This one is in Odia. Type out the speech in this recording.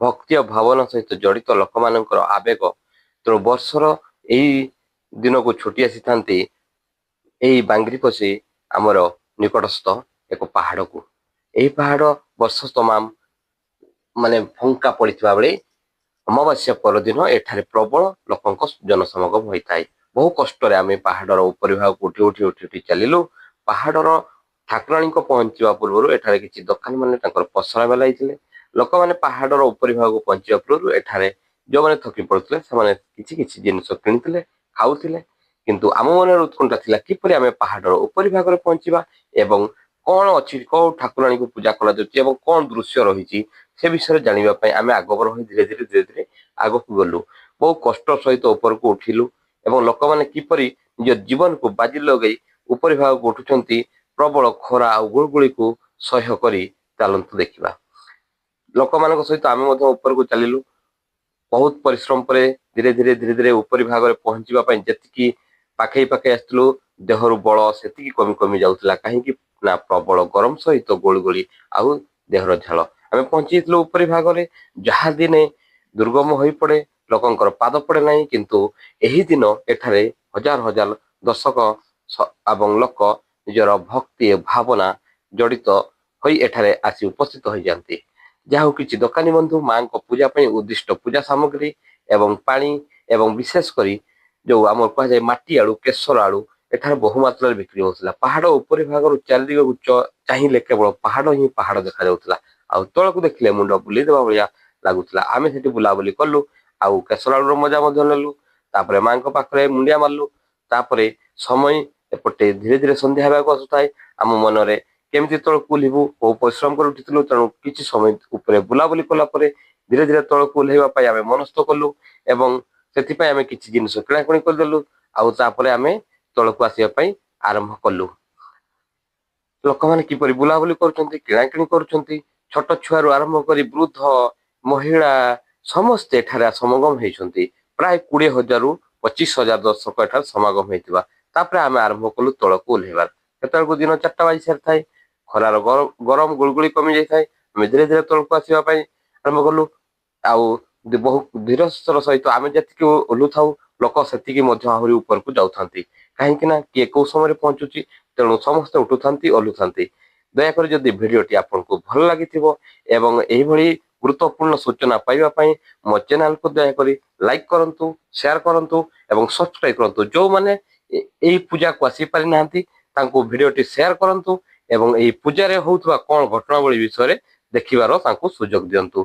ଭକ୍ତି ଓ ଭାବନା ସହିତ ଜଡ଼ିତ ଲୋକମାନଙ୍କର ଆବେଗ। ତେଣୁ ବର୍ଷର ଏଇ ଦିନକୁ ଛୁଟି ଆସିଥାନ୍ତି ଏଇ ବାଙ୍ଗିରିପୋଷି ଆମର ନିକଟସ୍ଥ ଏକ ପାହାଡ଼କୁ। ଏହି ପାହାଡ଼ ବର୍ଷ ତମାମ ମାନେ ଫାଙ୍କା ପଡ଼ିଥିବା ବେଳେ ଅମାବାସ୍ୟା ପରଦିନ ଏଠାରେ ପ୍ରବଳ ଲୋକଙ୍କ ଜନସମାଗମ ହୋଇଥାଏ। ବହୁ କଷ୍ଟରେ ଆମେ ପାହାଡ଼ର ଉପରି ଭାଗକୁ ଉଠି ଉଠି ଉଠି ଉଠି ଚାଲିଲୁ। ପାହାଡ଼ର ଠାକୁରାଣୀଙ୍କ ପହଞ୍ଚିବା ପୂର୍ବରୁ ଏଠାରେ କିଛି ଦୋକାନୀ ମାନେ ତାଙ୍କର ପସରା ମେଲାଇଥିଲେ। ଲୋକମାନେ ପାହାଡ଼ର ଉପରି ଭାଗକୁ ପହଞ୍ଚିବା ପୂର୍ବରୁ ଏଠାରେ ଯେଉଁମାନେ ଥକି ପଡ଼ୁଥିଲେ, ସେମାନେ କିଛି କିଛି ଜିନିଷ କିଣିଥିଲେ, ଖାଉଥିଲେ। କିନ୍ତୁ ଆମ ମନରେ ଉତ୍କଣ୍ଠା ଥିଲା କିପରି ଆମେ ପାହାଡ଼ର ଉପରି ଭାଗରେ ପହଞ୍ଚିବା ଏବଂ କ'ଣ ଅଛି, କୋଉ ଠାକୁରାଣୀକୁ ପୂଜା କରାଯାଉଛି ଏବଂ କ'ଣ ଦୃଶ୍ୟ ରହିଛି, ସେ ବିଷୟରେ ଜାଣିବା ପାଇଁ ଆମେ ଆଗଭର ହୋଇ ଧୀରେ ଧୀରେ ଧୀରେ ଧୀରେ ଆଗକୁ ଗଲୁ। ବହୁ କଷ୍ଟ ସହିତ ଉପରକୁ ଉଠିଲୁ ଏବଂ ଲୋକମାନେ କିପରି ନିଜ ଜୀବନକୁ ବାଜି ଲଗେଇ ଉପରି ଭାଗକୁ ଉଠୁଛନ୍ତି ପ୍ରବଳ ଖରା ଆଉ ଗୁଳୁଗୁଳିକୁ ସହ୍ୟ କରି, ଚାଲନ୍ତୁ ଦେଖିବା। ଲୋକମାନଙ୍କ ସହିତ ଆମେ ମଧ୍ୟ ଉପରକୁ ଚାଲିଲୁ। ବହୁତ ପରିଶ୍ରମ ପରେ ଧୀରେ ଧୀରେ ଧୀରେ ଧୀରେ ଉପରି ଭାଗରେ ପହଞ୍ଚିବା ପାଇଁ ଯେତିକି ପାଖେଇ ପାଖେଇ ଆସିଥିଲୁ, ଦେହରୁ ବଳ ସେତିକି କମି କମି ଯାଉଥିଲା। କାହିଁକି ନା ପ୍ରବଳ ଗରମ ସହିତ ଗୁଳୁଗୁଳି ଆଉ ଦେହର ଝାଳ। ଆମେ ପହଞ୍ଚିଯାଇଥିଲୁ ଉପରି ଭାଗରେ, ଯାହା ଦିନେ ଦୁର୍ଗମ ହୋଇପଡ଼େ, ଲୋକଙ୍କର ପାଦ ପଡ଼େ ନାହିଁ। କିନ୍ତୁ ଏହି ଦିନ ଏଠାରେ ହଜାର ହଜାର ଦର୍ଶକ ଏବଂ ଲୋକ ନିଜର ଭକ୍ତି ଭାବନା ଜଡ଼ିତ ହୋଇ ଏଠାରେ ଆସି ଉପସ୍ଥିତ ହୋଇଯାନ୍ତି। ଯାହା ହଉ, କିଛି ଦୋକାନୀ ବନ୍ଧୁ ମାଙ୍କ ପୂଜା ପାଇଁ ଉଦ୍ଦିଷ୍ଟ ପୂଜା ସାମଗ୍ରୀ ଏବଂ ପାଣି ଏବଂ ବିଶେଷ କରି ଯୋଉ ଆମର କୁହାଯାଏ ମାଟି ଆଳୁ, କେଶର ଆଳୁ ଏଠାରେ ବହୁ ମାତ୍ରାରେ ବିକ୍ରି ହେଉଥିଲା। ପାହାଡ଼ ଉପରି ଭାଗରୁ ଚାରିଦିଗକୁ ଚାହିଁଲେ କେବଳ ପାହାଡ଼ ହିଁ ପାହାଡ଼ ଦେଖାଯାଉଥିଲା, ଆଉ ତଳକୁ ଦେଖିଲେ ମୁଣ୍ଡ ବୁଲେଇ ଦେବା ଭଳିଆ ଲାଗୁଥିଲା। ଆମେ ସେଠି ବୁଲାବୁଲି କଲୁ ଆଉ କେଶର ଆଳୁର ମଜା ମଧ୍ୟ ନେଲୁ। ତାପରେ ମାଙ୍କ ପାଖରେ ମୁଣ୍ଡିଆ ମାରିଲୁ। ତାପରେ ସମୟ ଏପଟେ ଧୀରେ ଧୀରେ ସନ୍ଧ୍ୟା ହେବାକୁ ଆସୁଥାଏ। ଆମ ମନରେ କେମିତି ତଳକୁ ଓହ୍ଲିବୁ। ବହୁ ପରିଶ୍ରମ କରି ଉଠିଥିଲୁ, ତେଣୁ କିଛି ସମୟ ଉପରେ ବୁଲାବୁଲି କଲା ପରେ ଧୀରେ ଧୀରେ ତଳକୁ ଓହ୍ଲେଇବା ପାଇଁ ଆମେ ମନସ୍ଥ କଲୁ ଏବଂ ସେଥିପାଇଁ ଆମେ କିଛି ଜିନିଷ କିଣାକିଣି କରିଦେଲୁ ଆଉ ତାପରେ ଆମେ ତଳକୁ ଆସିବା ପାଇଁ ଆରମ୍ଭ କଲୁ। ଲୋକମାନେ କିପରି ବୁଲାବୁଲି କରୁଛନ୍ତି, କିଣାକିଣି କରୁଛନ୍ତି, ଛୋଟ ଛୁଆରୁ ଆରମ୍ଭ କରି ବୃଦ୍ଧ, ମହିଳା ସମସ୍ତେ ଏଠାରେ ସମାଗମ ହେଇଛନ୍ତି। ପ୍ରାୟ 20 ହଜାରରୁ 25 ହଜାର ଦର୍ଶକ ଏଠାରେ ସମାଗମ ହେଇଥିବା। ତାପରେ ଆମେ ଆରମ୍ଭ କଲୁ ତଳକୁ ଓହ୍ଲେଇବା। ସେତେବେଳକୁ ଦିନ 4ଟା ବାଜି ସାରିଥାଏ। ଖରାର ଗରମ ଗୁଳୁଗୁଳି କମି ଯାଇଥାଏ। ଆମେ ଧୀରେ ଧୀରେ ତଳକୁ ଆସିବା ପାଇଁ ଆରମ୍ଭ କଲୁ ଆଉ ବହୁ ଧୀରସ୍ଥର ସହିତ ଆମେ ଯେତିକି ଓହ୍ଲୁଥାଉ, ଲୋକ ସେତିକି ମଧ୍ୟ ଆହୁରି ଉପରକୁ ଯାଉଥାନ୍ତି। କାହିଁକି ନା କିଏ କୋଉ ସମୟରେ ପହଞ୍ଚୁଛି, ତେଣୁ ସମସ୍ତେ ଉଠୁଥାନ୍ତି, ଓହ୍ଲୁଥାନ୍ତି। ଦୟାକରି ଯଦି ଭିଡ଼ିଓଟି ଆପଣଙ୍କୁ ଭଲ ଲାଗିଥିବ ଏବଂ ଏହିଭଳି ଗୁରୁତ୍ୱପୂର୍ଣ୍ଣ ସୂଚନା ପାଇବା ପାଇଁ ମୋ ଚ୍ୟାନେଲକୁ ଦୟାକରି ଲାଇକ୍ କରନ୍ତୁ, ସେୟାର କରନ୍ତୁ ଏବଂ ସବସ୍କ୍ରାଇବ କରନ୍ତୁ। ଯେଉଁମାନେ ଏଇ ପୂଜାକୁ ଆସିପାରିନାହାନ୍ତି, ତାଙ୍କୁ ଭିଡ଼ିଓଟି ସେୟାର କରନ୍ତୁ ଏବଂ ଏହି ପୂଜାରେ ହେଉଥିବା କ'ଣ ଘଟଣାବଳୀ ବିଷୟରେ ଦେଖିବାର ତାଙ୍କୁ ସୁଯୋଗ ଦିଅନ୍ତୁ।